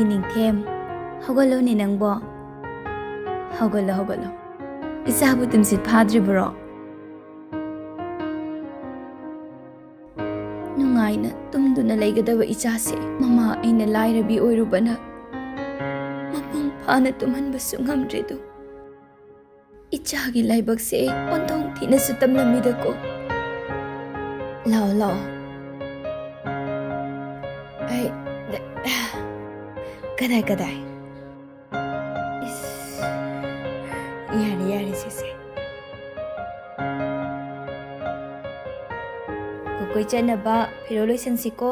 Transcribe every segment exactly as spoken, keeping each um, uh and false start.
ꯅꯤꯡꯊꯦꯝ, ꯍꯧꯒꯠꯂꯣꯅꯦ ꯅꯪꯕꯣ꯫ ꯍꯧꯒꯠꯂꯣ, ꯍꯧꯒꯠꯂꯣ꯫ ꯏꯆꯥꯕꯨ ꯇꯨꯝꯁꯤꯠ ꯐꯥꯗ꯭ꯔꯤꯕ꯭ꯔꯣ? ꯅꯨꯡꯉꯥꯏꯅ ꯇꯨꯝꯗꯨꯅ ꯂꯩꯒꯗꯕ ꯏꯆꯥꯁꯦ ꯃꯃꯥ ꯑꯩꯅ ꯂꯥꯏꯔꯕꯤ ꯑꯣꯏꯔꯨꯕꯅ ꯃꯄꯨꯡ ꯐꯥꯅ ꯇꯨꯝꯍꯟꯕꯁꯨ ꯉꯝꯗ꯭ꯔꯦꯗꯣ꯫ ꯏꯆꯥꯒꯤ ꯂꯥꯏꯕꯛꯁꯦ ꯑꯣꯟꯊꯣꯛ ꯊꯤꯅꯁꯨ ꯇꯝꯂꯝꯃꯤꯗꯀꯣ꯫ ꯂꯥꯛꯑꯣ, ꯂꯥꯛꯑꯣ꯫ ꯑꯩ, ꯀꯗꯥꯏ, ꯀꯗꯥꯏ? ꯏꯁ, ꯌꯥꯔꯦ, ꯌꯥꯔꯦ, ꯁꯦ, ꯁꯦ꯫ ꯀꯣꯀꯣꯏ ꯆꯠꯅꯕ ꯐꯤꯔꯣꯜ ꯂꯣꯏꯁꯟꯁꯤꯀꯣ꯫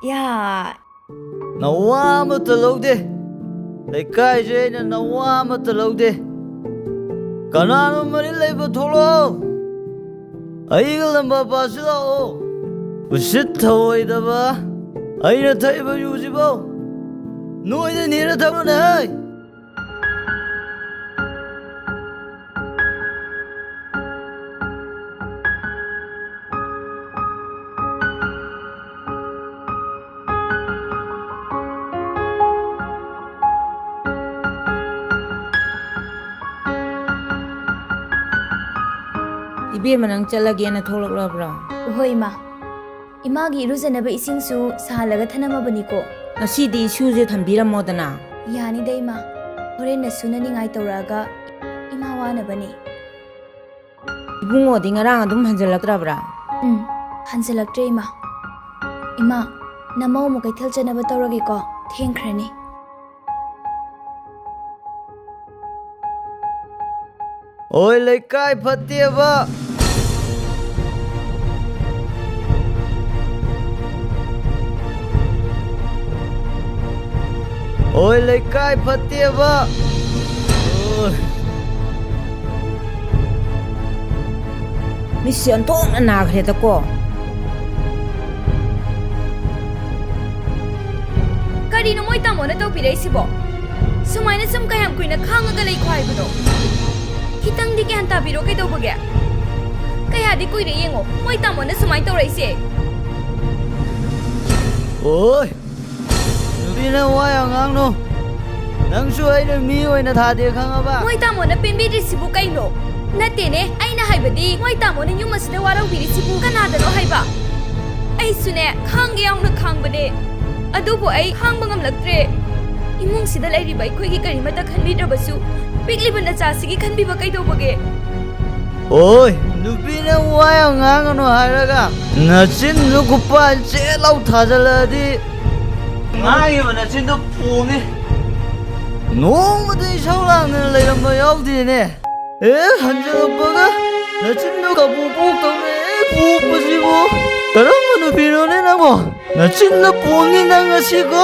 ꯌꯥ, ꯅꯋꯥ ꯑꯃꯠꯇ ꯂꯧꯗꯦ꯫ ꯂꯩꯀꯥꯏꯁꯦ ꯑꯩꯅ ꯅꯋꯥ ꯑꯃꯠꯇ ꯂꯧꯗꯦ꯫ ꯀꯅꯥꯅꯣ ꯃꯔꯤ ꯂꯩꯕ ꯊꯣꯛꯂꯛꯑꯣ꯫ ꯑꯩꯒ ꯂꯝꯕꯥ ꯄꯥꯁꯤꯜꯂꯛꯑꯣ꯫ ꯎꯁꯤꯠ ꯊꯑꯣꯏꯗꯕ꯫ ꯑꯩꯅ ꯊꯛꯏꯕ ꯌꯨꯁꯤꯕꯣ ꯅꯣꯏꯗ ꯅꯤꯔ ꯊꯛꯂꯨꯅꯦ ꯍꯩ꯫ ꯏꯕꯦꯝꯃ, ꯅꯪ ꯆꯠꯂꯒꯦꯅ ꯊꯣꯛꯂꯛꯂꯕ꯭ꯔꯣ? ꯍꯣꯏ, ꯏꯃꯥ꯫ ꯏꯃꯥꯒꯤ ꯏꯔꯨꯖꯅꯕ ꯏꯁꯤꯡꯁꯨ ꯁꯥꯍꯜꯂꯒ ꯊꯅꯝꯃꯕꯅꯤꯀꯣ꯫ ꯉꯁꯤꯗꯤ ꯏꯁꯨꯁꯦ ꯊꯝꯕꯤꯔꯝꯃꯣꯗꯅ꯫ ꯌꯥꯅꯤꯗ, ꯏꯃꯥ꯫ ꯍꯣꯔꯦꯟꯅ ꯁꯨꯅꯅꯤꯡꯉꯥꯏ ꯇꯧꯔꯛꯑꯒ ꯏꯃꯥ ꯋꯥꯅꯕꯅꯤ꯫ ꯏꯕꯨꯡꯉꯣꯗꯤ ꯉꯔꯥꯡ ꯑꯗꯨꯝ ꯍꯟꯖꯜꯂꯛꯇ꯭ꯔꯕ꯭ꯔꯥ? ꯎꯝ, ꯍꯟꯖꯜꯂꯛꯇ꯭ꯔꯦ, ꯏꯃꯥ꯫ ꯏꯃꯥ, ꯅꯃꯧ ꯑꯃꯨꯛ ꯀꯩꯊꯦꯜ ꯆꯠꯅꯕ ꯇꯧꯔꯒꯦꯀꯣ, ꯊꯦꯡꯈ꯭ꯔꯅꯤ꯫ ꯑꯣꯏ ꯂꯩꯀꯥꯏ ꯐꯠꯇꯦꯕ꯫ ꯑꯣꯏ ꯂꯩꯀꯥꯏ ꯐꯠꯇꯦꯕ꯫ ꯑꯣꯏ꯫ ꯃꯤꯠꯁꯦ ꯑꯣꯟꯊꯣꯛꯅ ꯅꯥꯈ꯭ꯔꯦꯗꯀꯣ꯫ ꯀꯔꯤꯅꯣ ꯃꯣꯏ ꯇꯥꯃꯣꯅ ꯇꯧꯕꯤꯔꯛꯏꯁꯤꯕꯣ? ꯁꯨꯃꯥꯏꯅ ꯁꯨꯝ ꯀꯌꯥꯝ ꯀꯨꯏꯅ ꯈꯥꯡꯉꯒ ꯂꯩꯈꯣ ꯍꯥꯏꯕꯅꯣ? ꯈꯤꯇꯪꯗꯤ ꯒ꯭ꯌꯥꯟ ꯇꯥꯕꯤꯔꯣ ꯀꯩꯗꯧꯕꯒꯦ? ꯀꯌꯥꯗꯤ ꯀꯨꯏꯔꯦ ꯌꯦꯡꯉꯣ, ꯃꯣꯏ ꯇꯥꯃꯣꯅ ꯁꯨꯃꯥꯏꯅ ꯇꯧꯔꯛꯏꯁꯦ꯫ ꯑꯣꯏ! ꯅꯨꯄꯤ, ꯅꯪ ꯋꯥ ꯌꯥꯝ ꯉꯥꯡꯅꯨ꯫ ꯅꯪꯁꯨ ꯑꯩꯅ ꯃꯤ ꯑꯣꯏꯅ ꯊꯥꯗꯦ, ꯈꯪꯉꯕ? ꯃꯣꯏ ꯇꯥꯃꯣꯅ ꯄꯦꯟꯕꯤꯗ꯭ꯔꯤꯁꯤꯕꯨ ꯀꯩꯅꯣ? ꯅꯠꯇꯦꯅꯦ, ꯑꯩꯅ ꯍꯥꯏꯕꯗꯤ ꯃꯣꯏ ꯇꯥꯃꯣꯅ ꯌꯨꯝ ꯑꯁꯤꯗ ꯋꯥꯔꯧꯕꯤꯔꯤꯁꯤꯕꯨ ꯀꯅꯥꯗꯅꯣ ꯍꯥꯏꯕ? ꯑꯩꯁꯨꯅꯦ, ꯈꯥꯡꯒꯦ ꯌꯥꯎꯅ ꯈꯥꯡꯕꯅꯦ, ꯑꯗꯨꯕꯨ ꯑꯩ ꯈꯥꯡꯕ ꯉꯝꯂꯛꯇ꯭ꯔꯦ꯫ ꯏꯃꯨꯡꯁꯤꯗ ꯂꯩꯔꯤꯕ ꯑꯩꯈꯣꯏꯒꯤ ꯀꯔꯤꯃꯠꯇ ꯈꯟꯕꯤꯗ꯭ꯔꯕꯁꯨ, ꯄꯤꯛꯂꯤꯕ ꯅꯆꯥꯁꯤꯒꯤ ꯈꯟꯕꯤꯕ ꯀꯩꯗꯧꯕꯒꯦ? ꯑꯣꯏ! ꯅꯨꯄꯤ, ꯅꯪ ꯋꯥ ꯌꯥꯝ ꯉꯥꯡꯒꯅꯨ ꯍꯥꯏꯔꯒ ꯅꯆꯤꯟꯗꯨ ꯈꯨꯄꯥꯟ ꯆꯦꯠ ꯂꯥꯎ ꯊꯥꯖꯜꯂꯛꯑꯗꯤ ꯉꯥꯡꯉꯤꯕ ꯅꯆꯤꯟꯗꯨ ꯄꯣꯡꯉꯤ꯫ ꯅꯣꯡꯃꯗꯤ ꯏꯁꯧ ꯂꯥꯡꯗꯅ ꯂꯩꯔꯝꯕ ꯌꯥꯎꯗꯦꯅꯦ꯫ ꯑꯦ, ꯍꯟꯖꯤꯜꯂꯛꯄꯒ ꯅꯆꯤꯟꯗꯨ ꯀꯕꯨ ꯄꯣꯛꯇꯧꯅꯦ꯫ ꯑꯦ, ꯄꯣꯛꯄꯁꯤꯕꯨ ꯀꯔꯝꯕ ꯅꯨꯄꯤꯅꯣꯅꯦ ꯅꯪꯕꯣ? ꯅꯆꯤꯟꯗ ꯄꯣꯡꯉꯤ ꯅꯪ ꯉꯁꯤꯀꯣ꯫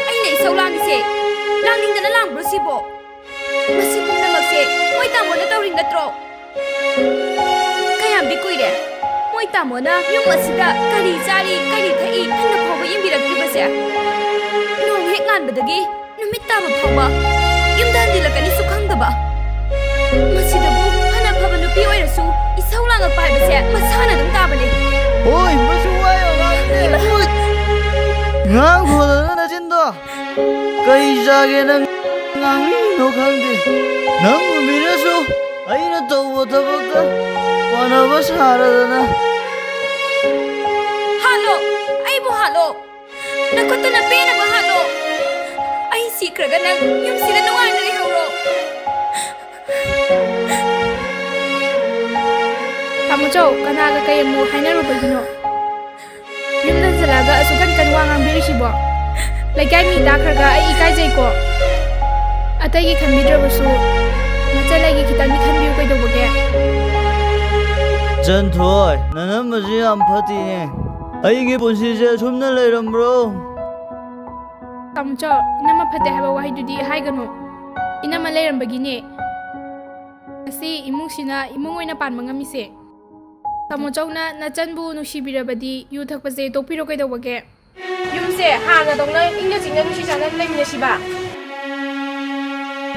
ꯑꯩꯅ ꯏꯁꯧ ꯂꯥꯡꯉꯤꯁꯦ ꯂꯥꯡꯅꯤꯡꯗꯅ ꯂꯥꯡꯕ꯭ꯔꯣ ꯁꯤꯕꯣ? ꯃꯁꯤ ꯄꯨꯝꯅꯃꯛꯁꯦ ꯃꯣꯏ ꯇꯥꯃꯣꯅ ꯇꯧꯔꯤ ꯅꯠꯇ꯭ꯔꯣ? ꯀꯌꯥꯝꯗꯤ ꯀꯨꯏꯔꯦ ꯃꯣꯏ ꯇꯥꯃꯣꯅ ꯌꯨꯝ ꯑꯁꯤꯗ ꯀꯔꯤ ꯆꯥꯔꯤ, ꯀꯔꯤ ꯊꯛꯏ ꯍꯟꯅ ꯐꯥꯎꯕ ꯌꯦꯡꯕꯤꯔꯛꯇ꯭ꯔꯤꯕꯁꯦ? ꯅꯣꯡ ꯍꯦꯛ ꯉꯥꯟꯕꯗꯒꯤ ꯅꯨꯃꯤꯠ ꯇꯥꯕ ꯐꯥꯎꯕ ꯌꯨꯝꯗ ꯍꯟꯖꯤꯜꯂꯛꯀꯅꯤꯁꯨ ꯈꯪꯗꯕ꯫ ꯃꯁꯤꯗꯕꯨ ꯐꯅ ꯐꯕ ꯅꯨꯄꯤ ꯑꯣꯏꯔꯁꯨ ꯏꯁꯧ ꯂꯥꯡꯉꯛꯄ ꯍꯥꯏꯕꯁꯦ ꯃꯁꯥꯅ ꯑꯗꯨꯝ ꯇꯥꯕꯅꯦ꯫ ꯍꯣꯏ, ꯃꯁꯤ ꯋꯥ ꯌꯥꯝ ꯉꯥꯡꯉꯦ꯫ ꯍꯣꯏ꯫ ꯉꯥꯡꯈꯣꯗꯅ ꯅꯆꯤꯟꯗꯣ꯫ ꯀꯩ ꯆꯥꯒꯦ ꯅꯪ ꯉꯥꯡꯅꯤꯡꯉꯤꯅꯣ ꯈꯪꯗꯦ꯫ ꯅꯪ ꯅꯨꯃꯤꯠꯅꯁꯨ ꯑꯩꯅ ꯇꯧꯕ ꯊꯕꯛꯇ ꯃꯥꯟꯅꯕ ꯁꯥꯔꯗꯅ꯫ ꯍꯥꯠꯂꯣ! ꯑꯩꯕꯨ ꯍꯥꯠꯂꯣ! ꯅꯈꯨꯠꯇꯨꯅ ꯄꯦꯟꯅꯕ ꯍꯥꯠꯂꯣ! ꯑꯩ ꯁꯤꯈ꯭ꯔꯒ ꯅꯪ ꯌꯨꯝꯁꯤꯗ ꯅꯨꯡꯉꯥꯏꯅ ꯂꯩꯍꯧꯔꯣ꯫ ꯇꯥꯃꯣ ꯆꯧ, ꯀꯅꯥꯒ ꯀꯩ ꯑꯃꯨꯛ ꯍꯥꯏꯅꯔꯨꯕꯒꯤꯅꯣ? ꯌꯨꯝꯗ ꯍꯟꯖꯤꯜꯂꯛꯑꯒ ꯑꯁꯨꯛ ꯀꯟ ꯀꯟ ꯋꯥ ꯉꯥꯡꯕꯤꯔꯤꯁꯤꯕꯣ? ꯂꯩꯀꯥꯏ ꯃꯤ ꯇꯥꯈ꯭ꯔꯒ ꯑꯩ ꯏꯀꯥꯏꯖꯩꯀꯣ꯫ ꯑꯇꯩꯒꯤ ꯈꯟꯕꯤꯗ꯭ꯔꯕꯁꯨ ꯅꯆꯜ ꯑꯩꯒꯤ ꯈꯤꯇꯪꯗꯤ ꯈꯟꯕꯤꯌꯨ ꯀꯩꯗꯧꯕꯒꯦ? ꯆꯟꯊꯣꯏ, ꯅꯅꯝꯃꯁꯤ ꯌꯥꯝ ꯐꯠꯇꯦꯅꯦ꯫ ꯑꯩꯒꯤ ꯄꯨꯟꯁꯤꯁꯦ ꯑꯁꯨꯝꯅ ꯂꯩꯔꯝꯕ꯭ꯔꯣ? ꯇꯥꯃꯣꯆꯧ, ꯏꯅꯝꯃ ꯐꯠꯇꯦ ꯍꯥꯏꯕ ꯋꯥꯍꯩꯗꯨꯗꯤ ꯍꯥꯏꯒꯅꯨ꯫ ꯏꯅꯝꯃ ꯂꯩꯔꯝꯕꯒꯤꯅꯦ ꯉꯁꯤ ꯏꯃꯨꯡꯁꯤꯅ ꯏꯃꯨꯡ ꯑꯣꯏꯅ ꯄꯥꯟꯕ ꯉꯝꯃꯤꯁꯦ꯫ ꯇꯥꯃꯣꯆꯧꯅ ꯅꯆꯟꯕꯨ ꯅꯨꯡꯁꯤꯕꯤꯔꯕꯗꯤ ꯌꯨ ꯊꯛꯄꯁꯦ ꯇꯣꯛꯄꯤꯔꯣ ꯀꯩꯗꯧꯕꯒꯦ? ꯌꯨꯝꯁꯦ ꯍꯥꯟꯅꯗꯧꯅ ꯏꯪꯅ ꯆꯤꯛꯅ ꯅꯨꯡꯁꯤ ꯆꯥꯟꯅꯅ ꯂꯩꯃꯤꯟꯅꯁꯤꯕ꯫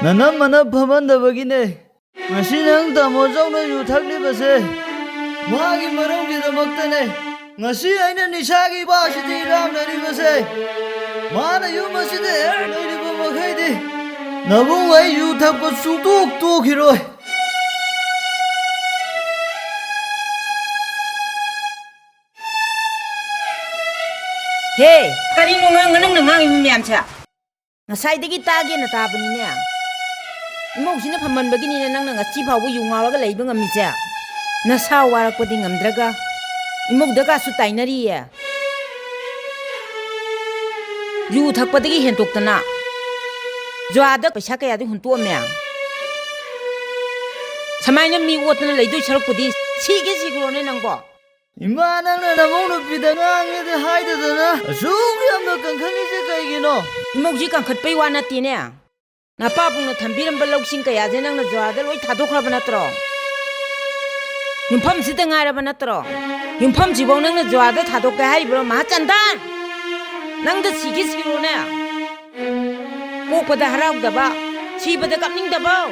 ꯅꯅꯝꯃꯅ ꯐꯝꯍꯟꯗꯕꯒꯤꯅꯦ꯫ ꯉꯁꯤ ꯅꯪ ꯇꯥꯃꯣ ꯆꯧꯅ ꯌꯨ ꯊꯛꯂꯤꯕꯁꯦ ꯃꯥꯒꯤ ꯃꯔꯝꯒꯤꯗꯃꯛꯇꯅꯦ꯫ ꯉꯁꯤ ꯑꯩꯅ ꯅꯤꯁꯥꯒꯤ ꯏꯕꯥꯁꯤꯗ ꯏꯔꯥꯡꯅꯔꯤꯕꯁꯦ, ꯃꯥꯅ ꯌꯨꯝ ꯑꯁꯤꯗ ꯍꯦꯛ ꯂꯩꯔꯤꯕ ꯃꯈꯩꯗꯤ ꯅꯕꯨꯡ ꯑꯩ ꯌꯨ ꯊꯛꯄ ꯁꯨꯡꯇꯣꯛ ꯇꯣꯛꯈꯤꯔꯣꯏ꯫ ꯍꯦ! ꯀꯔꯤꯅꯣ ꯉꯥꯡ-, ꯅꯪꯅ ꯉꯥꯡꯉꯤꯕ ꯃꯌꯥꯝꯁꯦ? ꯉꯁꯥꯏꯗꯒꯤ ꯇꯥꯒꯦꯅ ꯇꯥꯕꯅꯤꯅꯦ꯫ ꯏꯃꯧꯁꯤꯅ ꯐꯝꯃꯟꯕꯒꯤꯅꯤꯅꯦ ꯅꯪꯅ ꯉꯁꯤ ꯐꯥꯎꯕ ꯌꯨ ꯉꯥꯎꯔꯒ ꯂꯩꯕ ꯉꯝꯃꯤꯁꯦ꯫ ꯅꯁꯥ ꯋꯥꯔꯛꯄꯗꯤ ꯉꯝꯗ꯭ꯔꯒ ꯏꯃꯧꯗꯒꯁꯨ ꯇꯥꯏꯅꯔꯤꯌꯦ꯫ ꯌꯨ ꯊꯛꯄꯗꯒꯤ ꯍꯦꯟꯗꯣꯛꯇꯅ ꯖꯨꯋꯥꯗ ꯄꯩꯁꯥ ꯀꯌꯥꯗꯤ ꯍꯨꯟꯇꯣꯛꯑꯝꯃꯦ꯫ ꯁꯨꯃꯥꯏꯅ ꯃꯤ ꯑꯣꯠꯇꯅ ꯂꯩꯗꯣꯏ ꯁꯔꯨꯛꯄꯨꯗꯤ ꯁꯤꯒꯦ ꯁꯤꯈ꯭ꯔꯣꯅꯦ ꯅꯪꯕꯣ꯫ ꯏꯃꯥ, ꯅꯪꯅ ꯅꯃꯧ ꯅꯨꯄꯤꯗ ꯉꯥꯡꯉꯦꯗꯤ ꯍꯥꯏꯗꯗꯅ ꯑꯁꯨꯛ ꯌꯥꯝꯅ ꯀꯟꯈꯠꯂꯤꯁꯦ ꯀꯩꯒꯤꯅꯣ? ꯏꯃꯧꯁꯤ ꯀꯟꯈꯠꯄꯩ ꯋꯥ ꯅꯠꯇꯦꯅꯦ꯫ ꯅꯄꯥꯕꯨꯡꯅ ꯊꯝꯕꯤꯔꯝꯕ ꯂꯧꯁꯤꯡ ꯀꯌꯥꯁꯦ ꯅꯪꯅ ꯖꯨꯋꯥꯗ ꯂꯣꯏ ꯊꯥꯗꯣꯛꯈ꯭ꯔꯕ ꯅꯠꯇ꯭ꯔꯣ? ꯌꯨꯝꯐꯝꯁꯤꯗ ꯉꯥꯏꯔꯕ ꯅꯠꯇ꯭ꯔꯣ? ꯌꯨꯝꯐꯝꯁꯤꯐꯧ ꯅꯪꯅ ꯖꯨꯋꯥꯗ ꯊꯥꯗꯣꯛꯀꯦ ꯍꯥꯏꯔꯤꯕ꯭ꯔꯣ, ꯃꯍꯥꯆꯟꯗꯟ? ꯅꯪꯗ ꯁꯤꯒꯦ ꯁꯤꯔꯣꯅꯦ꯫ ꯄꯣꯛꯄꯗ ꯍꯔꯥꯎꯗꯕ, ꯁꯤꯕꯗ ꯀꯞꯅꯤꯡꯗꯕ꯫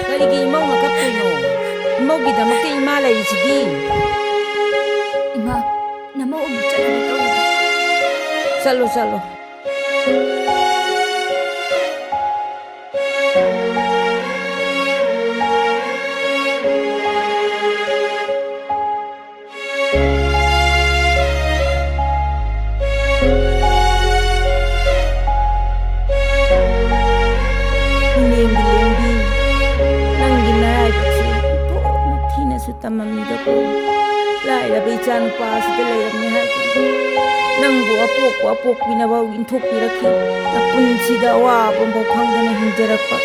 ꯀꯔꯤꯒꯤ ꯏꯃꯧꯅ ꯀꯞꯇꯣꯏꯅꯣ? ꯏꯃꯧꯒꯤꯗꯃꯛꯇ ꯏꯃꯥ ꯂꯩꯔꯤꯁꯤꯗꯤ꯫ ꯏꯃꯥ, ꯅꯃꯧ ꯑꯃꯨꯛ ꯆꯠꯂꯒꯦ ꯇꯧꯔꯤꯅꯦ꯫ ꯆꯠꯂꯣ, ꯆꯠꯂꯣ꯫ ꯂꯦꯝꯕꯤ, ꯂꯦꯝꯕꯤ, ꯅꯪꯒꯤ ꯅꯔꯥꯏꯕꯛꯁꯤ ꯑꯣꯟꯊꯣꯛꯅ ꯊꯤꯅꯁꯨ ꯇꯝꯃꯝꯃꯤꯗꯀꯣ꯫ ꯂꯥꯏꯔꯕ ꯏꯆꯥ ꯅꯨꯄꯥ ꯑꯁꯤꯗ ꯂꯩꯔꯝꯃꯦ ꯍꯥꯏꯗꯨꯅ ꯅꯪꯕꯨ ꯑꯄꯣꯛꯄ ꯑꯄꯣꯛꯄꯤꯅꯐꯥꯎ ꯏꯟꯊꯣꯛꯄꯤꯔꯛꯈꯤ꯫ ꯅꯄꯨꯟꯁꯤꯗ ꯑꯋꯥꯕ ꯑꯃꯐꯥꯎ ꯈꯪꯗꯅ ꯍꯤꯡꯖꯔꯛꯄ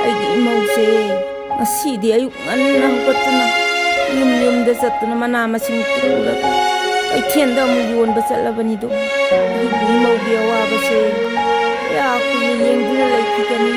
ꯑꯩꯒꯤ ꯏꯃꯧꯁꯦ ꯉꯁꯤꯗꯤ ꯑꯌꯨꯛ ꯉꯟꯅ ꯍꯧꯒꯠꯇꯨꯅ ꯌꯨꯝ ꯌꯨꯝꯗ ꯆꯠꯇꯨꯅ ꯃꯅꯥ ꯃꯁꯤꯡ ꯄꯨꯔꯒ ꯀꯩꯊꯦꯜꯗ ꯑꯃꯨꯛ ꯌꯣꯟꯕ ꯆꯠꯂꯕꯅꯤꯗꯣ꯫ ꯑꯩꯕꯨ ꯏꯃꯧꯒꯤ ꯑꯋꯥꯕꯁꯦ ꯀꯌꯥ ꯀꯨꯏꯅ ꯌꯦꯡꯗꯨꯅ ꯂꯩꯈꯤꯒꯅꯤ?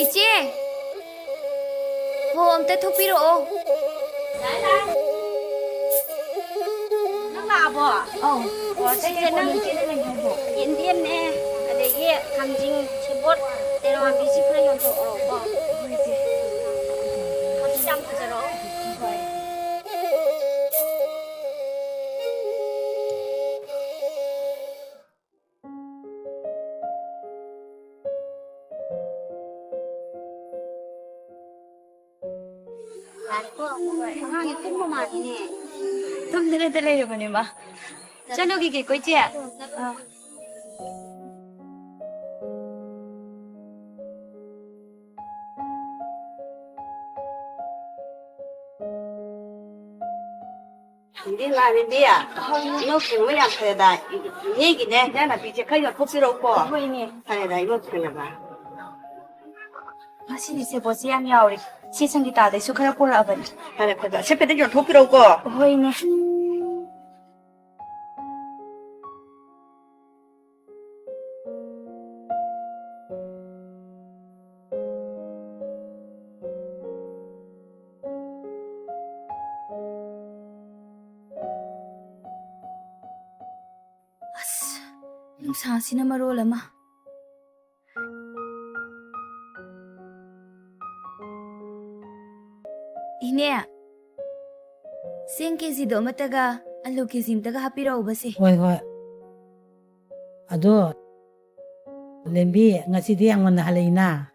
ꯏꯆꯦ! ꯍꯣ, ꯑꯝꯇ ꯊꯣꯛꯄꯤꯔꯛꯑꯣ꯫ ꯅꯪ ꯂꯥꯛꯑꯕꯣ? ꯑꯧ꯫ ꯑꯣ, ꯁꯤꯁꯦ ꯅꯪ ꯌꯦꯟꯗꯦꯝꯅꯦ, ꯑꯗꯒꯤ ꯊꯥꯡꯖꯤꯡ, ꯁꯦꯕꯣꯠ, ꯇꯦꯅꯋꯥ ꯃꯤꯁꯤ ꯈꯔ ꯌꯣꯟꯊꯣꯛꯑꯣ ꯀꯣ꯫ ꯍꯣꯏ, ꯏꯆꯦ꯫ ꯃꯁꯤ ꯌꯥꯝ ꯐꯖꯔꯣ꯫ ꯍꯣꯏ꯫ ꯌꯥꯔꯦꯀꯣ, ꯑꯉꯥꯡꯁꯦ ꯇꯨꯝꯕ ꯃꯥꯜꯂꯤꯅꯦ꯫ ꯇꯨꯝꯗꯅꯇ ꯂꯩꯔꯕꯅꯦ, ꯃꯥ꯫ ꯆꯠꯂꯨꯈꯤꯒꯦꯀꯣ, ꯏꯆꯦ꯫ ꯑꯥ꯫ ꯏꯕꯦꯝꯃ ꯔꯦꯕꯤꯌꯥ, ꯏꯅꯧ ꯁꯦꯡꯕ ꯌꯥꯝ ꯐꯔꯦꯗ꯫ ꯏꯅꯦꯒꯤꯅꯦ, ꯏꯟꯖꯥꯡ ꯅꯥꯄꯤꯁꯦ ꯈꯔ ꯌꯣꯟꯊꯣꯛꯄꯤꯔꯛꯎꯀꯣ꯫ ꯍꯣꯏ, ꯏꯅꯦ꯫ ꯐꯔꯦꯗ, ꯏꯅꯧ ꯁꯦꯡꯉꯕ꯫ ꯉꯁꯤꯗꯤ ꯁꯦꯕꯣꯠꯁꯦ ꯌꯥꯝ ꯌꯥꯎꯔꯦ꯫ ꯏꯆꯦ ꯁꯪꯒꯤꯇꯥꯗꯩꯁꯨ ꯈꯔ ꯄꯨꯔꯛꯑꯕꯅꯤ꯫ ꯐꯔꯦ, ꯐꯔꯦ꯫ ꯑꯁꯦꯞꯄꯗ ꯌꯣꯟꯊꯣꯛꯄꯤꯔꯛꯎꯀꯣ꯫ ꯍꯣꯏ, ꯏꯅꯦ꯫ ꯑꯁ, ꯅꯨꯡꯁꯥꯁꯤꯅ ꯃꯔꯣꯜ ꯑꯃ꯫ ꯏꯅꯦ, ꯆꯦꯡ ꯀꯦꯖꯤꯗꯣ ꯑꯃꯠꯇꯒ, ꯑꯂꯨ ꯀꯦꯖꯤ ꯑꯃꯠꯇꯒ ꯍꯥꯞꯄꯤꯔꯛꯎꯕꯁꯦ꯫ ꯍꯣꯏ, ꯍꯣꯏ꯫ ꯑꯗꯣ, ꯂꯦꯝꯕꯤ, ꯉꯁꯤꯗꯤ ꯌꯥꯝ ꯉꯟꯅ ꯍꯜꯂꯛꯏꯅ?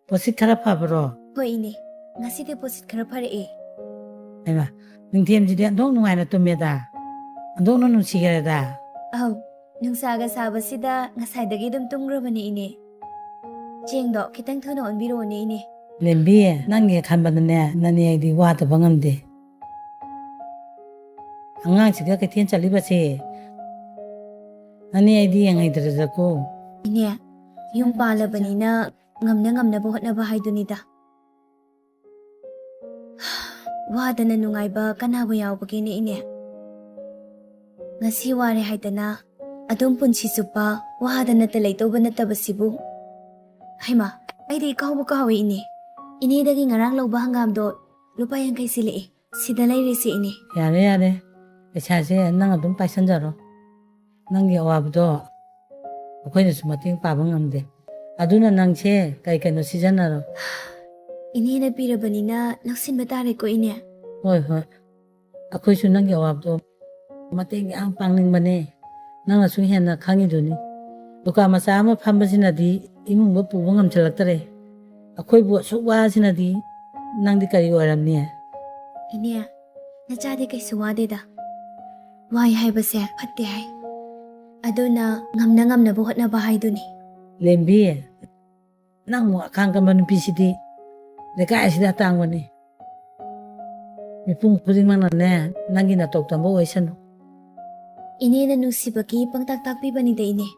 ꯄꯣꯠꯁꯤꯠ ꯈꯔ ꯐꯕ꯭ꯔꯣ? ꯍꯣꯏ, ꯏꯅꯦ꯫ ꯉꯁꯤꯗꯤ ꯄꯣꯠꯁꯤꯠ ꯈꯔ ꯐꯔꯛꯑꯦ꯫ ꯍꯩꯃꯥ, ꯅꯤꯡꯊꯦꯝꯁꯤꯗꯤ ꯑꯣꯟꯊꯣꯛ ꯅꯨꯡꯉꯥꯏꯅ ꯇꯨꯝꯃꯦꯗ꯫ ꯑꯣꯟꯊꯣꯛꯅ ꯅꯨꯡꯁꯤꯈ꯭ꯔꯦꯗ꯫ ꯑꯧ, ꯅꯨꯡꯁꯥꯒ ꯁꯥꯕꯁꯤꯗ ꯉꯁꯥꯏꯗꯒꯤ ꯑꯗꯨꯝ ꯇꯨꯝꯈ꯭ꯔꯕꯅꯦ, ꯏꯅꯦ꯫ ꯆꯦꯡꯗꯣ ꯈꯤꯇꯪ ꯊꯨꯅ ꯑꯣꯟꯕꯤꯔꯛꯑꯣꯅꯦ, ꯏꯅꯦ꯫ ꯂꯦꯝꯕꯤ, ꯅꯪꯒꯤ ꯈꯟꯕꯗꯅꯦ, ꯅꯅꯦ ꯑꯩꯗꯤ ꯋꯥꯗꯕ ꯉꯝꯗꯦ꯫ ꯑꯉꯥꯡꯁꯤꯒ ꯀꯩꯊꯦꯜ ꯆꯠꯂꯤꯕꯁꯦ, ꯅꯅꯦ ꯑꯩꯗꯤ ꯌꯦꯡꯍꯩꯗ꯭ꯔꯦꯗꯀꯣ꯫ ꯏꯅꯦ, ꯌꯨꯝ ꯄꯥꯜꯂꯕꯅꯤꯅ ꯉꯝꯅ ꯉꯝꯅꯕ ꯍꯣꯠꯅꯕ ꯍꯥꯏꯗꯨꯅꯤꯗ꯫ ꯋꯥꯗꯅ ꯅꯨꯡꯉꯥꯏꯕ ꯀꯅꯥꯕꯨ ꯌꯥꯎꯕꯒꯦꯅꯦ, ꯏꯅꯦ? ꯉꯁꯤ ꯋꯥꯔꯦ ꯍꯥꯏꯗꯅ ꯑꯗꯨꯝ ꯄꯨꯟꯁꯤ ꯆꯨꯞꯄ ꯋꯥꯗꯅꯇ ꯂꯩꯇꯧꯕ ꯅꯠꯇꯕꯁꯤꯕꯨ꯫ ꯍꯩꯃꯥ, ꯑꯩꯗꯤ ꯀꯥꯎꯕ ꯀꯥꯎꯋꯦ, ꯏꯅꯦ꯫ ꯏꯅꯦꯗꯒꯤ ꯉꯔꯥꯡ ꯂꯧꯕ ꯍꯪꯒꯥꯝꯗꯣ ꯂꯨꯄꯥ ꯌꯥꯡꯈꯩ ꯁꯤꯜꯂꯛꯑꯦ꯫ ꯁꯤꯗ ꯂꯩꯔꯦꯁꯦ, ꯏꯅꯦ꯫ ꯌꯥꯔꯦ, ꯌꯥꯔꯦ꯫ ꯄꯩꯁꯥꯁꯦ ꯅꯪ ꯑꯗꯨꯝ ꯄꯥꯏꯁꯟꯖꯔꯣ꯫ ꯅꯪꯒꯤ ꯑꯋꯥꯕꯗꯣ ꯑꯩꯈꯣꯏꯅꯁꯨ ꯃꯇꯦꯡ ꯄꯥꯡꯕ ꯉꯝꯗꯦ꯫ ꯑꯗꯨꯅ ꯅꯪꯁꯦ ꯀꯩ ꯀꯩꯅꯣ ꯁꯤꯖꯤꯟꯅꯔꯣ꯫ ꯏꯅꯦꯅ ꯄꯤꯔꯕꯅꯤꯅ ꯂꯧꯁꯤꯟꯕ ꯇꯥꯔꯦꯀꯣ, ꯏꯅꯦ? ꯍꯣꯏ, ꯍꯣꯏ꯫ ꯑꯩꯈꯣꯏꯁꯨ ꯅꯪꯒꯤ ꯑꯋꯥꯕꯗꯣ ꯃꯇꯦꯡ ꯌꯥꯝ ꯄꯥꯡꯅꯤꯡꯕꯅꯦ꯫ ꯅꯪꯅꯁꯨ ꯍꯦꯟꯅ ꯈꯪꯉꯤꯗꯨꯅꯤ꯫ ꯗꯨꯀꯥꯟ ꯃꯆꯥ ꯑꯃ ꯐꯝꯕꯁꯤꯅꯗꯤ ꯏꯃꯨꯡꯗ ꯄꯨꯕ ꯉꯝꯁꯤꯜꯂꯛꯇꯔꯦ꯫ ꯑꯩꯈꯣꯏꯕꯨ ꯑꯁꯨꯛ ꯋꯥꯁꯤꯅꯗꯤ ꯅꯪꯗꯤ ꯀꯔꯤ ꯑꯣꯏꯔꯝꯅꯤ? ꯏꯅꯦ, ꯅꯆꯥꯗꯤ ꯀꯩꯁꯨ ꯋꯥꯗꯦꯗ꯫ ꯋꯥꯏ ꯍꯥꯏꯕꯁꯦ ꯐꯠꯇꯦ ꯍꯥꯏ꯫ ꯑꯗꯨꯅ ꯉꯝꯅ ꯉꯝꯅꯕ ꯍꯣꯠꯅꯕ ꯍꯥꯏꯗꯨꯅꯤ꯫ ꯂꯦꯝꯕꯤ, ꯅꯪꯃꯨꯛ ꯑꯈꯥꯡ ꯀꯟꯕ ꯅꯨꯄꯤꯁꯤꯗꯤ ꯂꯩꯀꯥꯏ ꯑꯁꯤꯗ ꯑꯇꯥꯡꯕꯅꯤ꯫ ꯃꯤꯄꯨꯝ ꯈꯨꯗꯤꯡꯃꯛꯅꯅꯦ, ꯅꯪꯒꯤ ꯅꯇꯧ ꯇꯝꯕ ꯑꯣꯏꯁꯅꯨ꯫ ꯏꯅꯦꯅ ꯅꯨꯡꯁꯤꯕꯒꯤ ꯄꯪꯇꯥꯛ ꯇꯥꯛꯄꯤꯕꯅꯤꯗ, ꯏꯅꯦ꯫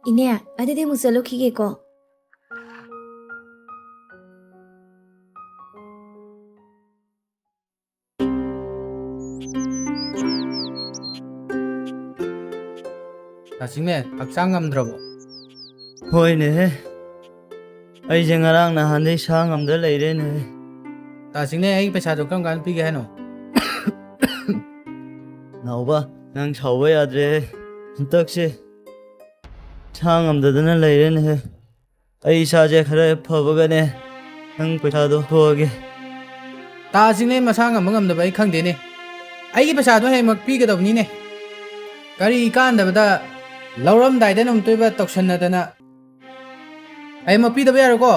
ꯏꯅꯦ, ꯑꯗꯨꯗꯤ ꯑꯃꯨꯛ ꯆꯠꯂꯨꯈꯤꯒꯦꯀꯣ꯫ ꯇꯥꯁꯤꯡꯅꯦ, ꯍꯛꯆꯥꯡ ꯉꯝꯗ꯭ꯔꯕꯣ? ꯍꯣꯏꯅꯦꯍꯦ, ꯑꯩꯁꯦ ꯉꯔꯥꯡ ꯅꯍꯥꯟꯗꯩ ꯁꯥ ꯉꯝꯗ ꯂꯩꯔꯦꯅꯦꯍꯦ꯫ ꯇꯥꯁꯤꯡꯅꯦ, ꯑꯩ ꯄꯩꯁꯥꯗꯣ ꯀꯔꯝ ꯀꯥꯟꯗ ꯄꯤꯒꯦ ꯍꯥꯏꯅꯣ? ꯅꯥꯎꯕ, ꯅꯪ ꯁꯥꯎꯕ ꯌꯥꯗ꯭ꯔꯦꯍꯦ꯫ ꯍꯟꯗꯛꯁꯦ ꯁꯥ ꯉꯝꯗꯗꯅ ꯂꯩꯔꯦꯅꯦꯍꯦ꯫ ꯑꯩ ꯏꯁꯥꯁꯦ ꯈꯔ ꯐꯕꯒꯅꯦ, ꯅꯪ ꯄꯩꯁꯥꯗꯣ ꯊꯣꯛꯑꯒꯦ꯫ ꯇꯥꯁꯤꯡꯅꯦ, ꯃꯁꯥ ꯉꯝꯕ ꯉꯝꯗꯕ ꯑꯩ ꯈꯪꯗꯦꯅꯦ꯫ ꯑꯩꯒꯤ ꯄꯩꯁꯥꯗꯣ ꯍꯌꯦꯡꯃꯛ ꯄꯤꯒꯗꯕꯅꯤꯅꯦ꯫ ꯀꯔꯤ ꯀꯥꯟꯗꯕꯗ ꯂꯧꯔꯝꯗꯥꯏꯗ ꯅꯨꯃꯤꯠꯇꯨꯕ ꯇꯧꯁꯟꯅꯗꯅ꯫ ꯍꯌꯦꯡꯃꯛ ꯄꯤꯗꯕ ꯌꯥꯔꯣꯏꯀꯣ꯫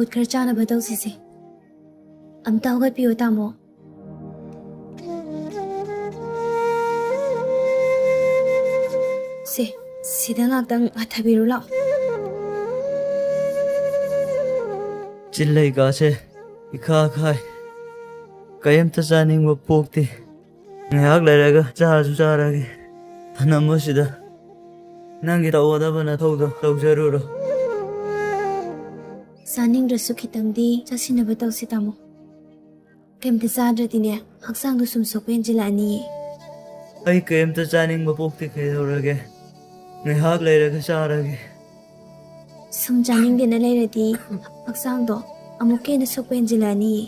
ꯈꯔ ꯆꯥꯅꯕ ꯇꯧꯁꯤꯁꯦ꯫ ꯑꯝꯇ ꯍꯧꯒꯠꯄꯤꯌꯨ, ꯇꯥꯃꯣ꯫ ꯁꯦ, ꯁꯤꯗ ꯉꯥꯛꯇꯪ ꯍꯥꯊꯕꯤꯔꯨ ꯂꯥꯛꯑꯣ꯫ ꯆꯤꯜꯂꯩꯒꯥꯁꯦ ꯏꯈꯥ ꯈꯥꯏ꯫ ꯀꯩꯝꯇ ꯆꯥꯅꯤꯡꯕ ꯄꯣꯛꯇꯦ꯫ ꯉꯥꯏꯍꯥꯛ ꯂꯩꯔꯒ ꯆꯥꯁꯨ ꯆꯥꯔꯒꯦ꯫ ꯊꯅꯝꯃꯣ ꯁꯤꯗ꯫ ꯅꯪꯒꯤ ꯇꯧꯒꯗꯕ ꯅꯊꯧꯗꯣ ꯇꯧꯖꯔꯨꯔꯣ꯫ ꯆꯥꯅꯤꯡꯗ꯭ꯔꯁꯨ ꯈꯤꯇꯪꯗꯤ ꯆꯥꯁꯤꯟꯅꯕ ꯇꯧꯁꯤ, ꯇꯥꯃꯣ꯫ ꯀꯩꯝꯇ ꯆꯥꯗ꯭ꯔꯗꯤꯅꯦ, ꯍꯛꯆꯥꯡꯗꯣ ꯁꯨꯝ ꯁꯣꯛꯄ ꯍꯦꯟꯖꯤꯜꯂꯛꯑꯅꯤꯌꯦ꯫ ꯑꯩ ꯀꯩꯝꯇ ꯆꯥꯅꯤꯡꯕ ꯄꯣꯛꯇꯦ, ꯀꯩꯗꯧꯔꯒꯦ? ꯉꯥꯏꯍꯥꯛ ꯂꯩꯔꯒ ꯆꯥꯔꯒꯦ꯫ ꯁꯨꯝ ꯆꯥꯅꯤꯡꯗꯦꯅ ꯂꯩꯔꯗꯤ ꯍꯛꯆꯥꯡꯗꯣ ꯑꯃꯨꯛꯀ ꯍꯦꯟꯅ ꯁꯣꯛꯄ ꯍꯦꯟꯖꯤꯜꯂꯛꯑꯅꯤꯌꯦ꯫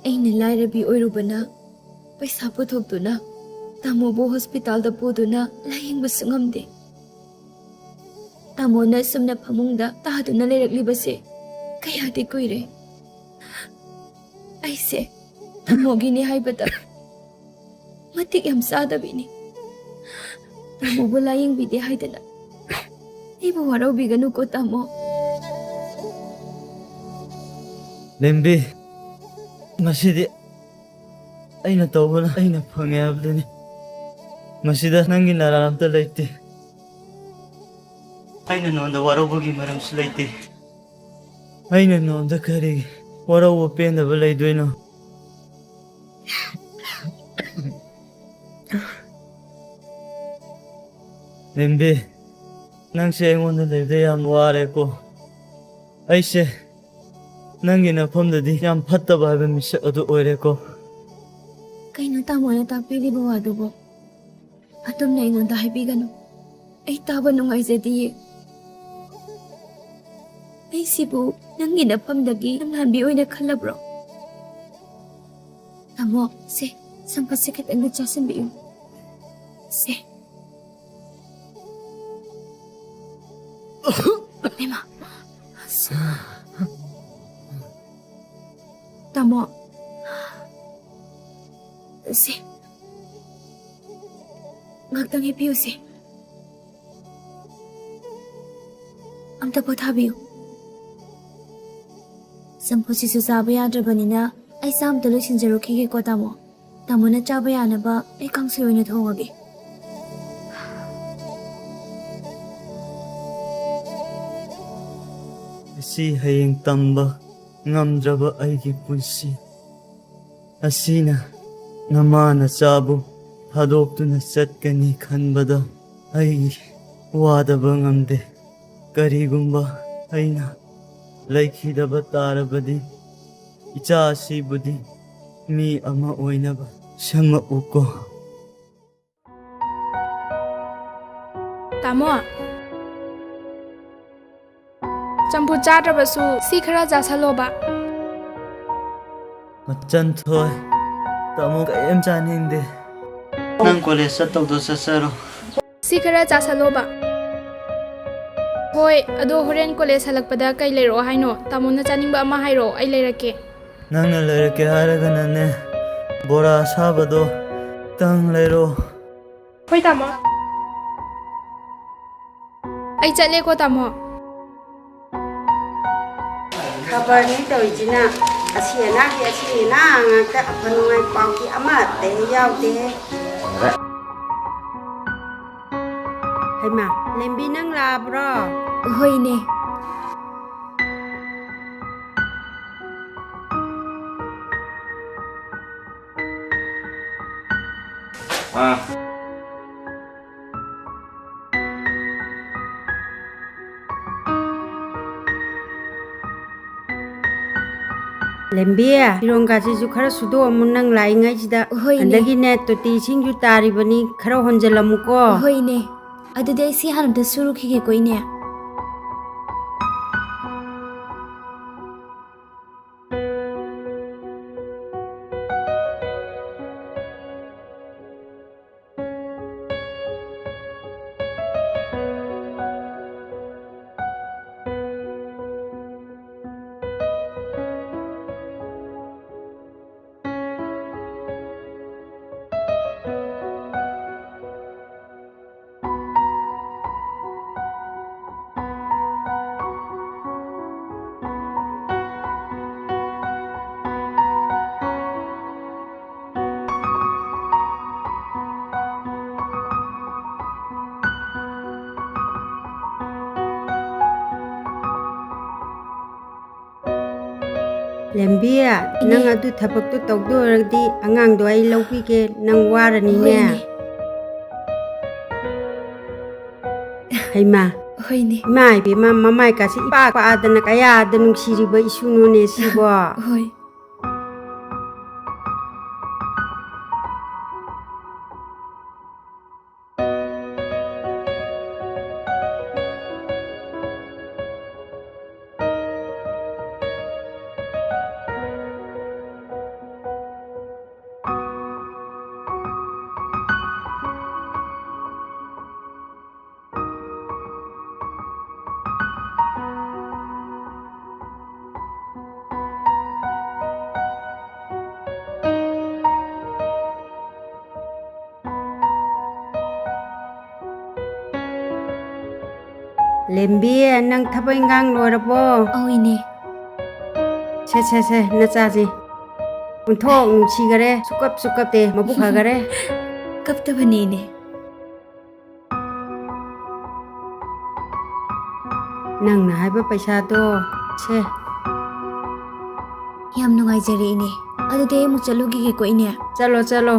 ꯑꯩꯅ ꯂꯥꯏꯔꯕꯤ ꯑꯣꯏꯔꯨꯕꯅ, ꯄꯩꯁꯥ ꯄꯨꯊꯣꯛꯇꯨꯅ ꯇꯥꯃꯣꯕꯨ ꯍꯣꯁꯄꯤꯇꯥꯜꯗ ꯄꯨꯗꯨꯅ ꯂꯥꯌꯦꯡꯕꯁꯨ ꯉꯝꯗꯦ꯫ ꯇꯥꯃꯣꯅ ꯑꯁꯨꯝꯅ ꯐꯃꯨꯡꯗ ꯇꯥꯗꯨꯅ ꯂꯩꯔꯛꯂꯤꯕꯁꯦ ꯀꯌꯥꯗꯤ ꯀꯨꯏꯔꯦ꯫ ꯑꯩꯁꯦ ꯇꯥꯃꯣꯒꯤꯅꯤ ꯍꯥꯏꯕꯗ ꯃꯇꯤꯛ ꯌꯥꯝ ꯆꯥꯗꯕꯤꯅꯤ꯫ ꯇꯥꯃꯣꯕꯨ ꯂꯥꯌꯦꯡꯕꯤꯗꯦ ꯍꯥꯏꯗꯅ ꯑꯩꯕꯨ ꯋꯥꯔꯧꯕꯤꯒꯅꯨꯀꯣ, ꯇꯥꯃꯣ꯫ ꯂꯦꯝꯕꯤ, ꯉꯁꯤꯗꯤ ꯑꯩꯅ ꯇꯧꯕꯅ ꯑꯩꯅ ꯐꯪꯉꯦ ꯍꯥꯏꯕꯗꯨꯅꯤ꯫ ꯃꯁꯤꯗ ꯅꯪꯒꯤ ꯅꯔꯥꯟ ꯑꯝꯇ ꯂꯩꯇꯦ꯫ ꯑꯩꯅ ꯅꯉꯣꯟꯗ ꯋꯥꯔꯧꯕꯒꯤ ꯃꯔꯝꯁꯨ ꯂꯩꯇꯦ꯫ ꯑꯩꯅ ꯅꯉꯣꯟꯗ ꯀꯔꯤꯒꯤ ꯋꯥꯔꯧꯕ ꯄꯦꯟꯗꯕ ꯂꯩꯗꯣꯏꯅꯣ? ꯂꯦꯝꯕꯤ, ꯅꯪꯁꯦ ꯑꯩꯉꯣꯟꯗ ꯂꯩꯕꯗ ꯌꯥꯝ ꯋꯥꯔꯦꯀꯣ꯫ ꯑꯩꯁꯦ ꯅꯪꯒꯤ ꯅꯐꯝꯗꯗꯤ ꯌꯥꯝ ꯐꯠꯇꯕ ꯍꯥꯏꯕ ꯃꯤꯁꯛ ꯑꯗꯨ ꯑꯣꯏꯔꯦꯀꯣ꯫ ꯀꯩꯅꯣ ꯇꯥꯃꯣꯅ ꯇꯥꯛꯄꯤꯔꯤꯕ ꯋꯥꯗꯨꯕꯣ? ꯑꯗꯨꯝꯅ ꯑꯩꯉꯣꯟꯗ ꯍꯥꯏꯕꯤꯒꯅꯨ꯫ ꯑꯩ ꯇꯥꯕ ꯅꯨꯡꯉꯥꯏꯖꯗꯤꯌꯦ꯫ ꯑꯩꯁꯤꯕꯨ ꯅꯪꯒꯤ ꯅꯐꯝꯗꯒꯤ ꯂꯝꯂꯥꯟꯕꯤ ꯑꯣꯏꯅ ꯈꯜꯂꯕ꯭ꯔꯣ? ꯇꯥꯃꯣ, ꯁꯦ, ꯁꯝꯄꯠꯁꯦ ꯈꯤꯇꯪꯗꯤ ꯆꯥꯁꯤꯟꯕꯤꯌꯨ꯫ ꯁꯦ꯫ ꯏꯃꯥ꯫ ꯇꯥꯃꯣ꯫ ꯁꯦ꯫ ꯉꯥꯛꯇꯪ ꯍꯤꯞꯄꯤꯌꯨꯁꯦ꯫ ꯑꯝꯇ ꯄꯣꯊꯥꯕꯤꯌꯨ꯫ ꯆꯝꯐꯨꯠꯁꯤꯁꯨ ꯆꯥꯕ ꯌꯥꯗ꯭ꯔꯕꯅꯤꯅ ꯑꯩ ꯆꯥ ꯑꯝꯇ ꯂꯣꯏꯁꯤꯟꯖꯔꯨꯈꯤꯒꯦꯀꯣ, ꯇꯥꯃꯣ꯫ ꯇꯥꯃꯣꯅ ꯆꯥꯕ ꯌꯥꯅꯕ ꯑꯩ ꯀꯥꯡꯁꯣꯏ ꯑꯣꯏꯅ ꯊꯣꯡꯉꯒꯦ꯫ ꯑꯁꯤ ꯍꯌꯦꯡ ꯇꯝꯕ ꯉꯝꯗ꯭ꯔꯕ ꯑꯩꯒꯤ ꯄꯨꯟꯁꯤ ꯑꯁꯤꯅ ꯅꯃꯥ ꯅꯆꯥꯕꯨ ꯊꯥꯗꯣꯛꯇꯨꯅ ꯆꯠꯀꯅꯤ ꯈꯟꯕꯗ ꯑꯩ ꯋꯥꯗꯕ ꯉꯝꯗꯦ꯫ ꯀꯔꯤꯒꯨꯝꯕ ꯑꯩꯅ ꯂꯩꯈꯤꯗꯕ ꯇꯥꯔꯕꯗꯤ, ꯏꯆꯥ ꯑꯁꯤꯕꯨꯗꯤ ꯃꯤ ꯑꯃ ꯑꯣꯏꯅꯕ ꯁꯦꯝꯃꯛꯎꯀꯣ꯫ ꯇꯥꯃꯣ, ꯆꯝꯐꯨꯠ ꯆꯥꯗ꯭ꯔꯕꯁꯨ ꯁꯤ ꯈꯔ ꯆꯥꯁꯜꯂꯣꯕ꯫ ꯃꯆꯟ ꯊꯣꯏ, ꯇꯥꯃꯣ ꯀꯔꯤꯝ ꯆꯥꯅꯤꯡꯗꯦ꯫ ꯅꯪ ꯀꯣꯂꯦꯖ ꯆꯠꯇꯧꯗꯣ ꯆꯠꯆꯔꯣ꯫ ꯁꯤ ꯈꯔ ꯆꯥꯁꯜꯂꯣꯕ꯫ ꯍꯣꯏ, ꯑꯗꯣ ꯍꯣꯔꯦꯟ ꯀꯣꯂꯦꯖ ꯍꯜꯂꯛꯄꯗ ꯀꯩ ꯂꯩꯔꯛꯑꯣ ꯍꯥꯏꯅꯣ? ꯇꯥꯃꯣꯅ ꯆꯥꯅꯤꯡꯕ ꯑꯃ ꯍꯥꯏꯔꯛꯑꯣ, ꯑꯩ ꯂꯩꯔꯛꯀꯦ꯫ ꯅꯪꯅ ꯂꯩꯔꯛꯀꯦ ꯍꯥꯏꯔꯒꯅꯅꯦ, ꯕꯣꯔꯥ ꯑꯁꯥꯕꯗꯣ ꯇꯪ ꯂꯩꯔꯛꯑꯣ꯫ ꯍꯣꯏ, ꯇꯥꯃꯣ꯫ ꯑꯩ ꯆꯠꯂꯦꯀꯣ, ꯇꯥꯃꯣ꯫ ꯈꯕꯔꯅꯤ ꯇꯧꯔꯤꯁꯤꯅ, ꯑꯁꯤ ꯑꯅꯥꯒꯤ ꯑꯁꯤ ꯑꯅꯥ ꯉꯥꯛꯇ, ꯑꯐ ꯅꯨꯡꯉꯥꯏ ꯄꯥꯎꯗꯤ ꯑꯃꯠꯇ ꯍꯦꯛ ꯌꯥꯎꯗꯦ꯫ ꯍꯩꯃꯥ, ꯂꯦꯝꯕꯤ ꯅꯪ ꯂꯥꯛꯑꯕ꯭ꯔꯣ? ꯍꯣꯏꯅꯦ꯫ ꯑꯥ꯫ ꯂꯦꯝꯕꯤ, ꯐꯤꯔꯣꯟꯒꯥꯁꯤꯁꯨ ꯈꯔ ꯁꯨꯗꯣꯛꯑꯝꯃꯨ ꯅꯪ ꯂꯥꯛꯏꯉꯩꯁꯤꯗ꯫ ꯍꯣꯏꯅꯦ꯫ ꯑꯗꯒꯤꯅꯦ, ꯇꯣꯇꯤ ꯏꯁꯤꯡꯁꯨ ꯇꯥꯔꯤꯕꯅꯤ, ꯈꯔ ꯍꯣꯟꯖꯜꯂꯝꯃꯨꯀꯣ꯫ ꯍꯣꯏꯅꯦ꯫ ꯑꯗꯨꯗꯤ ꯑꯩ ꯁꯤ ꯍꯥꯟꯅ ꯑꯝꯇ ꯁꯨꯔꯨꯈꯤꯒꯦꯀꯣ, ꯏꯅꯦ꯫ ꯂꯦꯝꯕꯤ, ꯏꯅꯦ꯫ ꯅꯪ ꯑꯗꯨ ꯊꯕꯛꯇꯨ ꯇꯧꯗꯣꯏ ꯑꯣꯏꯔꯗꯤ ꯑꯉꯥꯡꯗꯣ ꯑꯩ ꯂꯧꯕꯤꯒꯦ, ꯅꯪ ꯋꯥꯔꯅꯤꯅꯦ꯫ ꯍꯣꯏ, ꯏꯅꯦ꯫ ꯍꯩꯃꯥ꯫ ꯍꯣꯏꯅꯦ꯫ ꯏꯃꯥ ꯏꯕꯦꯝꯃ, ꯃꯃꯥꯏ ꯀꯥꯁꯤ ꯏꯄꯥꯛ ꯄꯥꯛꯑꯗꯅ ꯀꯌꯥꯗ ꯅꯨꯡꯁꯤꯔꯤꯕ ꯏꯁꯨꯅꯣꯅꯦ ꯁꯤꯕꯣ꯫ ꯍꯣꯏ꯫ ꯂꯦꯝꯕꯤ, ꯅꯪ ꯊꯕꯛ ꯏꯟꯈꯥꯡ ꯂꯣꯏꯔꯕꯣ? ꯑꯧ, ꯏꯅꯦ꯫ ꯁꯦ, ꯁꯦ, ꯁꯦ, ꯅꯆꯥꯁꯦ꯫ ꯑꯣꯟꯊꯣꯛ ꯅꯨꯡꯁꯤꯈꯔꯦ꯫ ꯁꯨꯀꯞ, ꯁꯨꯀꯞꯇꯦ, ꯃꯕꯨꯛ ꯐꯈꯔꯦ꯫ ꯀꯞꯇꯕꯅꯦ, ꯏꯅꯦ꯫ ꯅꯪꯅ ꯍꯥꯏꯕ ꯄꯩꯁꯥꯗꯣ, ꯁꯦ꯫ ꯌꯥꯝ ꯅꯨꯡꯉꯥꯏꯖꯔꯦ, ꯏꯅꯦ꯫ ꯑꯗꯨꯗꯤ ꯑꯩ ꯑꯃꯨꯛ ꯆꯠꯂꯨꯈꯤꯒꯦꯀꯣ, ꯏꯅꯦ꯫ ꯆꯠꯂꯣ, ꯆꯠꯂꯣ꯫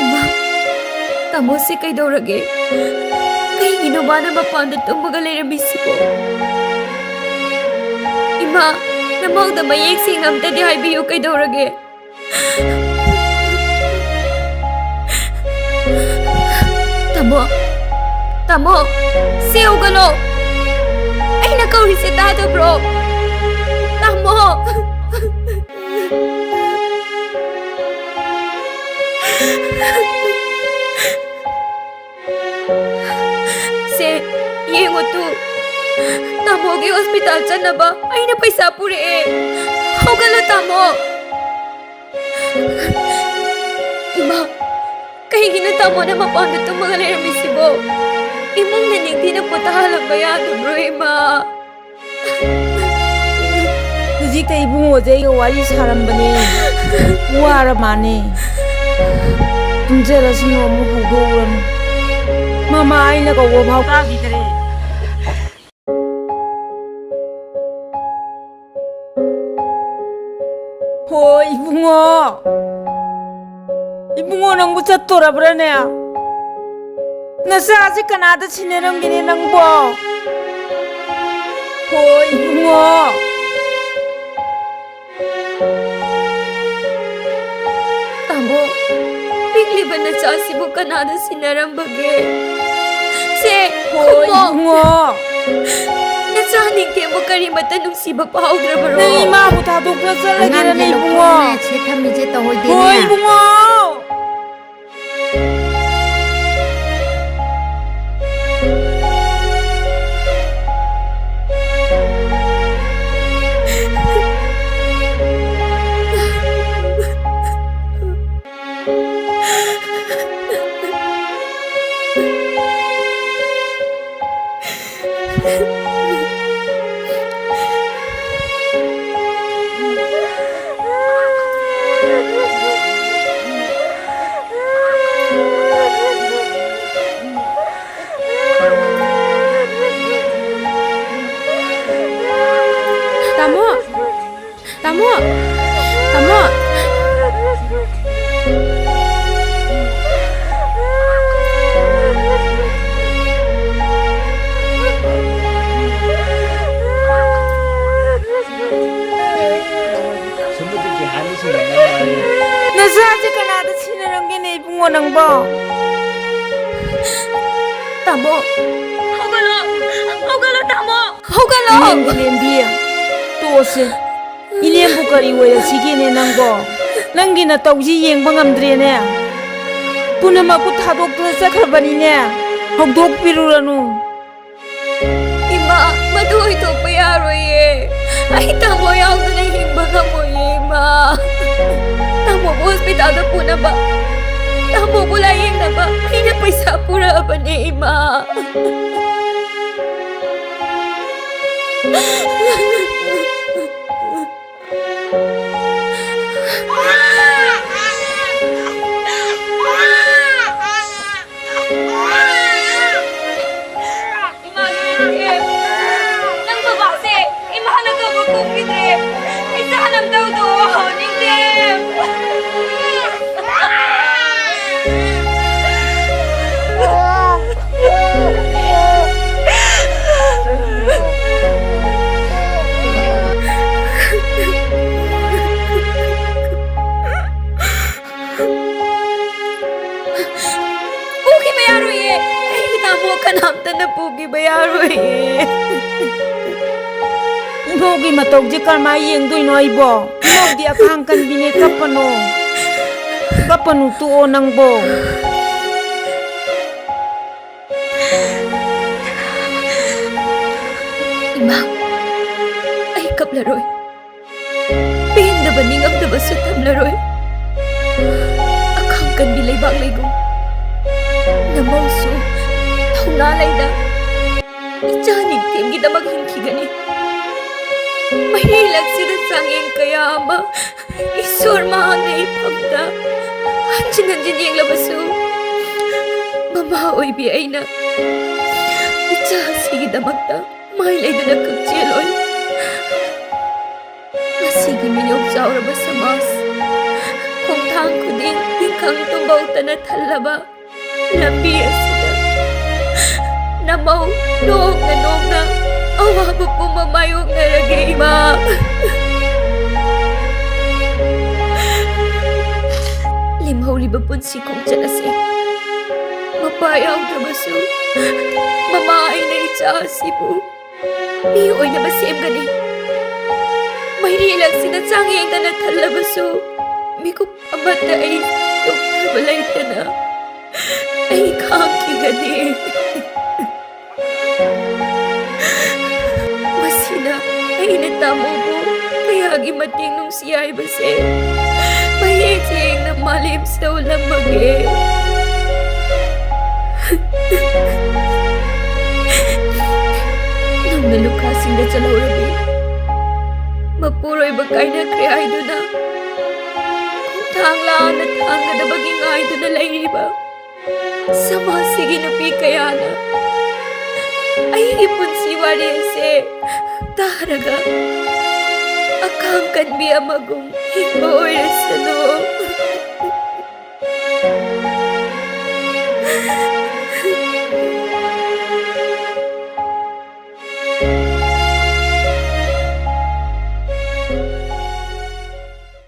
ꯏꯃꯥ, ꯇꯥꯃꯣꯁꯦ ꯀꯩꯗꯧꯔꯒꯦ? ꯀꯩꯒꯤꯅꯣ ꯃꯥꯅ ꯃꯄꯥꯟꯗ ꯇꯨꯝꯃꯒ ꯂꯩꯔꯝꯃꯤꯁꯤꯕꯣ? ꯏꯃꯥ, ꯅꯃꯧꯗ ꯃꯌꯦꯛ ꯁꯦꯡꯅ ꯑꯝꯇꯗꯤ ꯍꯥꯏꯕꯤꯌꯨ, ꯀꯩꯗꯧꯔꯒꯦ? ꯇꯥꯃꯣ, ꯇꯥꯃꯣ, ꯁꯦ ꯍꯧꯒꯠꯂꯣ꯫ ꯑꯩꯅ ꯀꯧꯔꯤꯁꯦ ꯇꯥꯗꯕ꯭ꯔꯣ? ꯇꯥꯃꯣ꯫ ꯁꯦ, ꯌꯦꯡꯉꯨ ꯇꯨ, ꯇꯥꯃꯣꯒꯤ ꯍꯣꯁꯄꯤꯇꯥꯜ ꯆꯠꯅꯕ ꯑꯩꯅ ꯄꯩꯁꯥ ꯄꯨꯔꯛꯑꯦ꯫ ꯍꯧꯒꯠꯂꯣ, ꯇꯥꯃꯣ꯫ ꯏꯃꯥ, ꯀꯩꯒꯤꯅꯣ ꯇꯥꯃꯣꯅ ꯃꯄꯥꯟꯗ ꯇꯨꯝꯃꯒ ꯂꯩꯔꯝꯃꯤꯁꯤꯕꯣ? ꯏꯃꯨꯡꯗ ꯅꯤꯡꯊꯤꯅ ꯄꯣꯊꯥꯍꯜꯂꯝꯕ ꯌꯥꯗꯕ꯭ꯔꯣ, ꯏꯃꯥ? ꯍꯧꯖꯤꯛꯇ ꯏꯕꯨꯡꯉꯣꯁꯦ ꯑꯩꯒ ꯋꯥꯔꯤ ꯁꯥꯔꯝꯕꯅꯦ꯫ ꯋꯥꯔ ꯃꯥꯅꯦ꯫ ꯇꯨꯝꯖꯔꯁꯅꯨ, ꯑꯃꯨꯛ ꯍꯧꯗꯣꯛꯎꯔꯅꯨ꯫ ꯃꯃꯥ ꯑꯩꯅ ꯀꯧꯕ ꯐꯥꯎ ꯇꯥꯈꯤꯗ꯭ꯔꯦ꯫ ꯍꯣ, ꯏꯕꯨꯡꯉꯣ꯫ ꯏꯕꯨꯡꯉꯣ, ꯅꯪꯕꯨ ꯆꯠꯇꯣꯔꯕ꯭ꯔꯥꯅꯦ? ꯅꯆꯥꯁꯦ ꯀꯅꯥꯗ ꯁꯤꯟꯅꯔꯝꯒꯦꯅꯦ ꯅꯪꯕꯣ? ꯍꯣ, ꯏꯕꯨꯡꯉꯣ꯫ ꯇꯥꯃꯣ, ꯄꯤꯛꯂꯤꯕ ꯅꯆꯥꯁꯤꯕꯨ ꯀꯅꯥꯅ ꯁꯤꯟꯅꯔꯝꯕꯒꯦ? ꯁꯦ, ꯍꯣ, ꯈꯨꯝꯃꯣ꯫ ꯏꯕꯨꯡꯉꯣ꯫ ꯅꯆꯥ ꯅꯤꯡꯊꯦꯝꯕꯨ ꯀꯔꯤꯃꯠꯇ ꯅꯨꯡꯁꯤꯕ ꯐꯥꯎꯗ꯭ꯔꯕꯔꯣ? ꯅꯪ ꯏꯃꯥꯕꯨ ꯊꯥꯗꯣꯛꯇꯨꯅ ꯆꯠꯂꯒꯦꯔꯅꯦ, ꯑꯉꯥꯡꯁꯦ ꯏꯕꯨꯡꯉꯣ? ꯂꯧꯊꯣꯛꯑꯣꯅꯦ, ꯁꯦ ꯊꯝꯃꯤꯁꯦ ꯇꯧꯍꯣꯏꯗꯦꯅꯦ꯫ ꯍꯣꯏ, ꯏꯕꯨꯡꯉꯣ꯫ ꯇꯥꯃꯣ! ꯇꯥꯃꯣ! ꯇꯥꯃꯣ! ꯅꯆꯥꯁꯦ ꯀꯅꯥꯗ ꯁꯤꯟꯅꯔꯝꯒꯦꯅꯦ ꯏꯕꯨꯡꯉꯣ ꯅꯪꯕꯣ? ꯇꯥꯃꯣ! ꯍꯧꯒꯠꯂꯣ! ꯍꯧꯒꯠꯂꯣ ꯇꯥꯃꯣ! ꯍꯧꯒꯠꯂꯣ! ꯏꯅꯦꯝꯕꯤ ꯂꯦꯝꯕꯤ, ꯇꯣꯛꯑꯁꯦ꯫ ꯏꯅꯦꯝꯕꯨ ꯀꯔꯤ ꯑꯣꯏꯔꯁꯤꯒꯦꯅꯦ ꯅꯪꯕꯣ? ꯅꯪꯒꯤ ꯅꯇꯧꯁꯤ ꯌꯦꯡꯕ ꯉꯝꯗ꯭ꯔꯦꯅꯦ꯫ ꯄꯨꯝꯅꯃꯛꯄꯨ ꯊꯥꯗꯣꯛꯇꯨꯅ ꯆꯠꯈ꯭ꯔꯕꯅꯤꯅꯦ꯫ ꯍꯧꯗꯣꯛꯄꯤꯔꯨꯔꯅꯨ꯫ ꯏꯃꯥ, ꯃꯗꯨ ꯑꯣꯏꯊꯣꯛꯄ ꯌꯥꯔꯣꯏꯌꯦ꯫ ꯑꯩ ꯇꯥꯃꯣ ꯌꯥꯎꯗꯅ ꯍꯤꯡꯕ ꯉꯝꯃꯣꯏꯌꯦ, ꯏꯃꯥ꯫ ꯇꯥꯃꯣꯕꯨ ꯍꯣꯁꯄꯤꯇꯥꯜꯗ ꯄꯨꯅꯕ, ꯇꯥꯃꯣꯕꯨ ꯂꯥꯌꯦꯡꯅꯕ ꯑꯩꯅ ꯄꯩꯁꯥ ꯄꯨꯔꯛꯑꯕꯅꯦ, ꯏꯃꯥ꯫ ꯅꯪ ꯕꯕꯥꯁꯦ ꯏꯃꯥꯅ ꯀꯧꯕ ꯀꯨꯝꯈꯤꯗ꯭ꯔꯦ꯫ ꯏꯆꯥ ꯅꯝꯗꯧꯗꯣ ꯅꯤꯡꯊꯦꯝ꯫ ꯄꯨꯈꯤꯕ ꯌꯥꯔꯣꯏꯌꯦ꯫ ꯑꯩꯒꯤ ꯇꯥꯃꯣ ꯀꯅꯥꯝꯇꯅ ꯄꯨꯈꯤꯕ ꯌꯥꯔꯣꯏꯌꯦ꯫ ꯏꯃꯧꯒꯤ ꯃꯇꯧꯁꯦ ꯀꯔꯝꯍꯥꯏꯅ ꯌꯦꯡꯗꯣꯏꯅꯣ ꯑꯩꯕꯣ? ꯏꯃꯧꯗꯤ ꯑꯈꯥꯡ ꯀꯟꯕꯤꯅꯦ, ꯀꯞꯄꯅꯣ꯫ ꯀꯞꯄꯅꯨ, ꯇꯣꯛꯑꯣ ꯅꯪꯕꯣ꯫ ꯏꯃꯥ, ꯑꯩ ꯀꯞꯂꯔꯣꯏ꯫ ꯄꯦꯟꯗꯕ ꯅꯤꯡꯉꯝꯗꯕꯁꯨ ꯊꯝꯂꯔꯣꯏ꯫ ꯑꯈꯥꯡ ꯀꯟꯕꯤ ꯂꯩꯕꯥꯛ ꯂꯩꯒꯨꯝ ꯅꯃꯧꯁꯨ ꯊꯧꯅꯥ ꯂꯩꯅ ꯏꯆꯥ ꯅꯤꯡꯊꯦꯝꯒꯤꯗꯃꯛ ꯍꯤꯡꯈꯤꯒꯅꯤ꯫ ꯃꯍꯩꯂꯛꯁꯤꯗ ꯆꯥꯡꯌꯦꯡ ꯀꯌꯥ ꯑꯃ ꯏꯁꯣꯔ ꯃꯍꯥꯛꯅ ꯏꯐꯝꯗ ꯍꯟꯖꯤꯟ ꯍꯟꯖꯤꯟ ꯌꯦꯡꯂꯕꯁꯨ, ꯃꯃꯥ ꯑꯣꯏꯕꯤ ꯑꯩꯅ ꯏꯆꯥ ꯑꯁꯤꯒꯤꯗꯃꯛꯇ ꯃꯥꯏ ꯂꯩꯗꯨꯅ ꯀꯛꯆꯦꯜꯂꯣꯏ꯫ ꯃꯁꯤꯒꯤ ꯃꯤꯅꯣꯛ ꯆꯥꯎꯔꯕ ꯁꯃꯥꯖ, ꯈꯣꯡꯊꯥꯡ ꯈꯨꯗꯤꯡ ꯇꯤꯡꯈꯪ ꯇꯨꯝꯕꯧꯇꯅ ꯊꯜꯂꯕ ꯂꯝꯕꯤ ꯑꯁꯤꯗ ꯅꯃꯧ ꯅꯣꯛꯅ ꯅꯣꯛꯅ ꯑꯋꯥꯕ ꯄꯨꯝꯕ ꯃꯥꯌꯣꯛꯅꯔꯒꯦ, ꯏꯃꯥ꯫ ꯂꯦꯝꯍꯧꯔꯤꯕ ꯄꯨꯟꯁꯤ ꯈꯣꯡꯆꯠ ꯑꯁꯤ ꯃꯄꯥ ꯌꯥꯎꯗ꯭ꯔꯕꯁꯨ, ꯃꯃꯥ ꯑꯩꯅ ꯏꯆꯥ ꯑꯁꯤꯕꯨ ꯃꯤ ꯑꯣꯏꯅꯕ ꯁꯦꯝꯒꯅꯤ꯫ ꯃꯩꯔꯤꯂꯛꯁꯤꯗ ꯆꯥꯡꯌꯦꯡꯗꯅ ꯊꯜꯂꯕꯁꯨ, ꯃꯤꯀꯨꯞ ꯑꯃꯠꯇ ꯑꯩ ꯇꯣꯛꯊꯕ ꯂꯩꯇꯅ ꯑꯩ ꯈꯥꯡꯈꯤꯒꯅꯤ꯫ ꯃꯁꯤꯅ ꯑꯩꯅ ꯇꯥꯃꯣꯕꯨ ꯀꯌꯥꯒꯤ ꯃꯇꯤꯛ ꯅꯨꯡꯁꯤ ꯍꯥꯏꯕꯁꯦ ꯃꯌꯦꯛ ꯁꯦꯡꯅ ꯃꯥꯂꯦꯝꯁꯤꯗ ꯎꯠꯂꯝꯃꯒꯦ꯫ ꯅꯪꯅ ꯂꯨꯈꯥꯁꯤꯡꯗ ꯆꯠꯍꯧꯔꯕꯤ ꯃꯄꯨꯔꯣꯏꯕ ꯀꯥꯏꯅꯈ꯭ꯔꯦ ꯍꯥꯏꯗꯨꯅ, ꯈꯣꯡꯊꯥꯡ ꯂꯥꯟꯅ ꯊꯥꯡꯒꯗꯕꯒꯤ ꯉꯥꯏꯗꯨꯅ ꯂꯩꯔꯤꯕ ꯁꯃꯥꯖꯁꯤꯒꯤ ꯅꯨꯄꯤ ꯀꯌꯥꯅ ꯑꯩꯒꯤ ꯄꯨꯟꯁꯤ ꯋꯥꯔꯦꯜꯁꯦ ꯇꯥꯔꯒ ꯑꯈꯥꯡ ꯀꯟꯕꯤ ꯑꯃꯒꯨꯝ ꯍꯤꯡꯕ ꯑꯣꯏꯔꯁꯅꯨ꯫